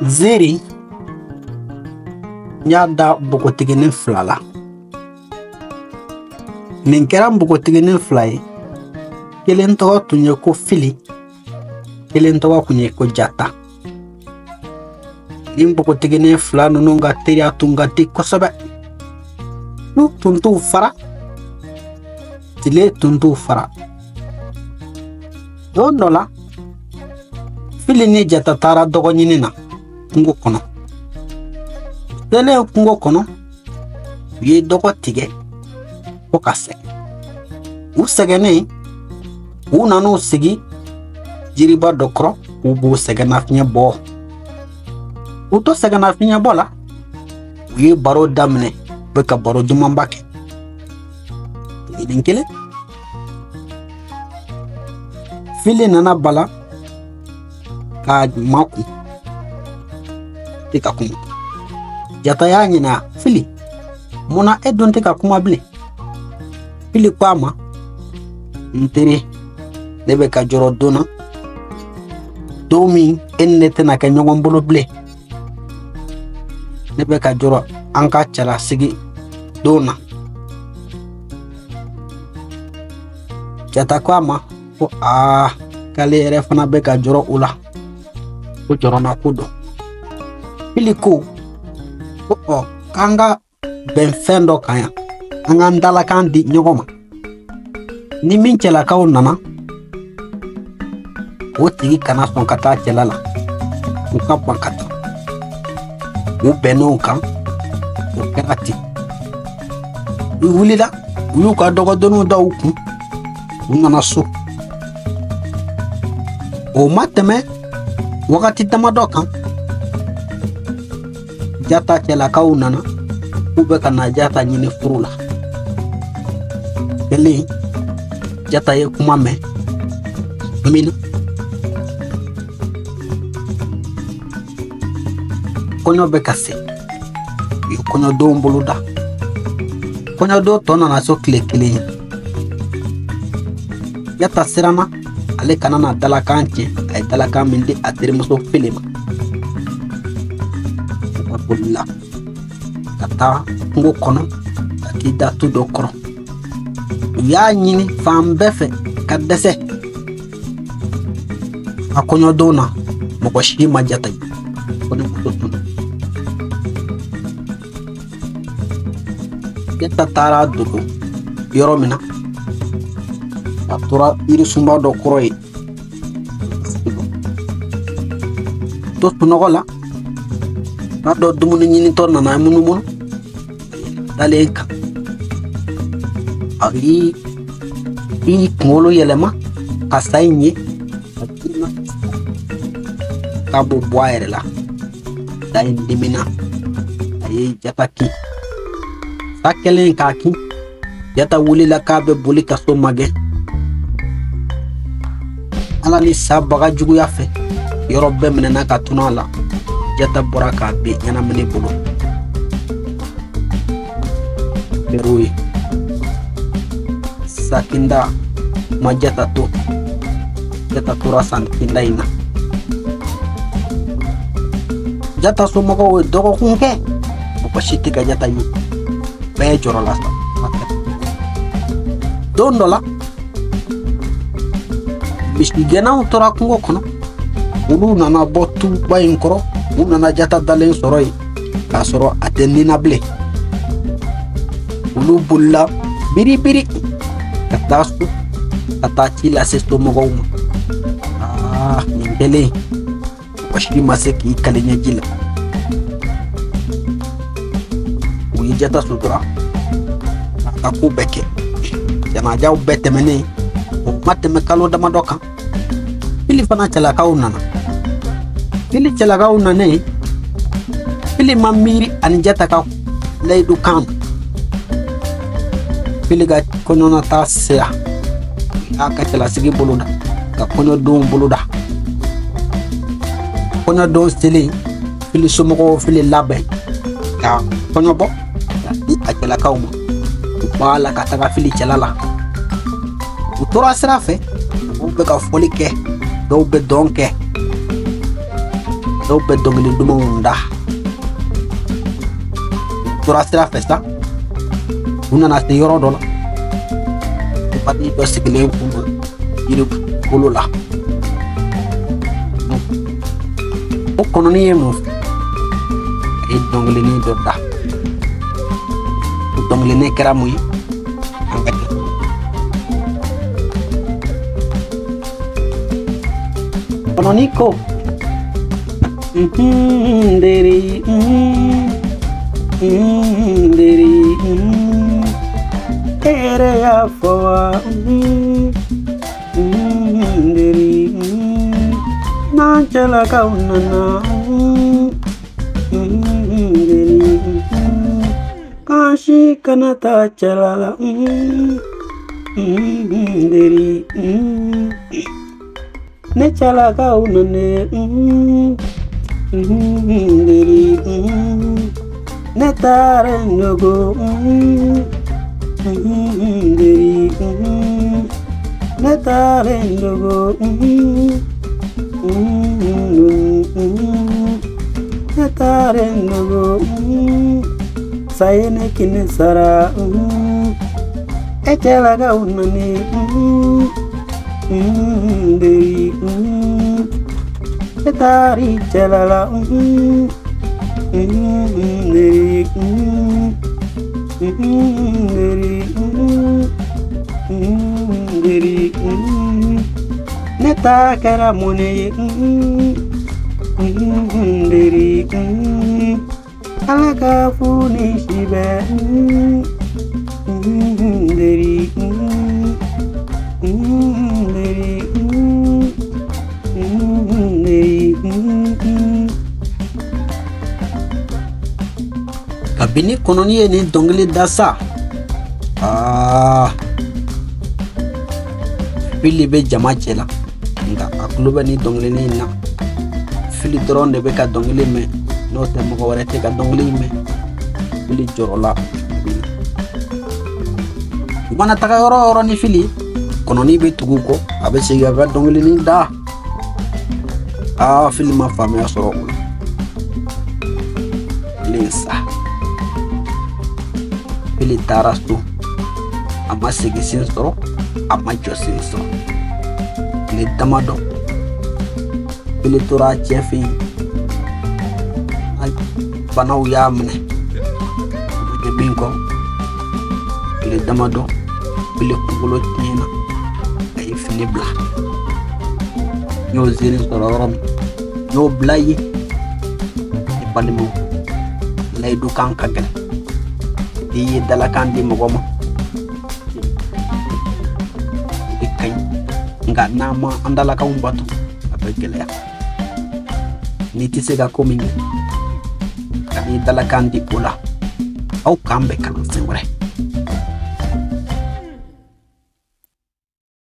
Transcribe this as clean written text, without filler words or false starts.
Ziiri n y'a da npogotiginin fila la. Nin kɛra npogotiginin fila ye, kelen tɔgɔ tun ye ko Fili, kelen tɔgɔ tun ye ko Jata. Nin npogotiginin fila ninnu ka teriya tun ka di kosɛbɛ. Su tun t'u fara, tile tun t'u fara. Don dɔ la, Fili ni Jata taara dɔgɔ ɲini na kungo kɔnɔ. Selen kungo kɔnɔ, u ye dɔgɔ tigɛ fo ka sɛgɛn. U sɛgɛnnen, u nan'u sigi jiriba dɔ kɔrɔ k'u b'u sɛgɛnnafiɲɛ bɔ. U to sɛgɛnnafiɲɛ bɔ la, u ye baro daminɛ, u bɛ ka baro dumanba kɛ. Kelen kelen, Fili nana bala k'a makun, tɛ ka kuma. Jata y'a ɲininka, Fili, munna e dun tɛ ka kuma bilen? Fili ko a ma, n teri, ne bɛ ka jɔrɔ don na, don min e ni ne tɛna kɛ ɲɔgɔn bolo bilen. Ne bɛ ka jɔrɔ an ka cɛlasigi don na. Jata ko a ma ko aa, k'ale yɛrɛ fana bɛ ka jɔrɔ o la, ko jɔrɔna ko don. Fili ko ko ɔ, k'an ka bɛn fɛn dɔ kan yan, an k'an dalakan di ɲɔgɔn ma. Ni min cɛlakaw nana, o tigi kana sɔn ka taa cɛla la, u ka ban ka taa. U bɛnn'o kan, o kɛra ten. U wulila, u y'u ka dɔgɔdonniw da u kun, u nana so. O ma tɛmɛ wagati damadɔ kan, Jata cɛlakaw nana k'u bɛ ka na Jata ɲini furu la. Kelen, Jata ye kuma mɛn min na, kɔɲɔ bɛ ka se, u ye kɔɲɔdonw boloda. Kɔɲɔdon tɔ nana so tile kelen ye. Jata siranna ale kana na dalakan tiɲɛ, a ye dalakan min di a terimuso Fili ma. A bolila ka taa kungo kɔnɔ ka t'i da tu dɔ kɔrɔ. U y'a ɲini fan bɛɛ fɛ ka dɛsɛ. A kɔɲɔdon na, mɔgɔ si ma Jata ye. Kɔɲɔmuso tun. Jata taara dogo yɔrɔ min na, a tora yirisunba dɔ kɔrɔ yen. To sunɔgɔ la, n'a dɔ dumuni ɲinitɔ nana munumunu dalen kan. A y'i kunkolo yɛlɛma ka sa in ye, k'a b'o bɔ a yɛrɛ la. Sa in dimina, a ye Jata kin. Sa kɛlen k'a kin, Jata wulila k'a bɛ boli ka so magɛn. Ala ni sa baga juguya fɛ, yɔrɔ bɛɛ minɛna ka tunu a la. Jata bɔra k'a bin ɲɛnamini bolo. Kɛr'o ye. Sakinda ma Jata to. Jata tora sankinda in na. Jata somɔgɔw ye dɔgɔkun kɛ, mɔgɔ si tɛ ka Jata ye. Bɛɛ jɔrɔla sa. Don dɔ la, misigɛnnaw tora kungo kɔnɔ. Olu nana bɔ tuba in kɔrɔ, u nana Jata dalen sɔrɔ yen, k'a sɔrɔ a tɛ nin na bilen. Olu bolila biribiri ka taa so, ka taa ci lase somɔgɔw ma. Aa, nin kɛlen, mɔgɔ si ma se k'i kali ɲɛji la. U ye Jata sutura k'a ka ko bɛɛ kɛ. Janajaw bɛɛ tɛmɛnen, o ma tɛmɛ kalo damadɔ kan, Fili fana cɛlakaw nana. Fili cɛlakaw nanen, Fili ma miiri ani Jata ka layidu kan na. Fili ka kɔɲɔnata sera, u y'a ka cɛlasigi boloda, ka kɔɲɔdonw boloda. Kɔɲɔdon selen, Fili somɔgɔw Fili labɛn ka kɔɲɔ bɔ ka di a cɛlakaw ma. U b'a la ka taga Fili cɛla la. U tora sira fɛ, u bɛ ka fɔli kɛ, dɔw bɛ dɔn kɛ. Dɔw bɛ dɔnkili dumanw da. U tora sira fɛ sa, u nana se yɔrɔ dɔ la, baden dɔ sigilen kun don yiri bolo la. O kɔnɔni ye mun fɔ? A ye dɔnkilinin dɔ da. O dɔnkilinin kɛra mun ye? An ka jɛ. Kɔnɔni ko deri deri e yɛrɛ y'a fɔ wa deri n'an cɛlakaw nana deri k'an si kana taa cɛla la deri ne cɛlakaw nana deri ne taara ndogo deri ne taara ndogo ne taara ndogo saye ne kine sara e cɛlakaw nana deri ne taara cɛla la deri deri deri ne ta kɛra mun ye deri ala ka fu ni si bɛɛ deri deri deri. Kabini kɔnɔni ye nin dɔnkili da sa, Fili bɛ jama cɛ la, nka a tulo bɛ nin dɔnkilinin in na. Fili dɔrɔn de bɛ ka dɔnkili mɛn, n'o tɛ mɔgɔ wɛrɛ tɛ ka dɔnkili in mɛn. Fili jɔrɔla. U mana taga yɔrɔ o yɔrɔ ni Fili, kɔnɔni bɛ tugu u kɔ, a bɛ segin a ka dɔnkilinin da. Fili ma faamuya sɔrɔ o la. Ale sa. Fili taara so, a ma segin sen sɔrɔ, a ma jɔ sen sɔrɔ. Tile damadɔ, Fili tora a cɛ fɛ yen. Banaw y'a minɛ, a ma kɛ min kɔ. Tile damadɔ, Fili kunkolo tiɲɛna, a ye fini bila. N y'o ziiri sɔrɔ yɔrɔ min, n y'o bila yen. Ne balimaw, layidu kan ka gɛlɛn. N'i ye dalakan di mɔgɔ ma, o de ka ɲi. Nka n'an ma an dalakanw bato, a bɛ gɛlɛya. N'i tɛ se ka ko min kɛ, ka n'i dalakan di o la. Aw k'an bɛn kalansen wɛrɛ.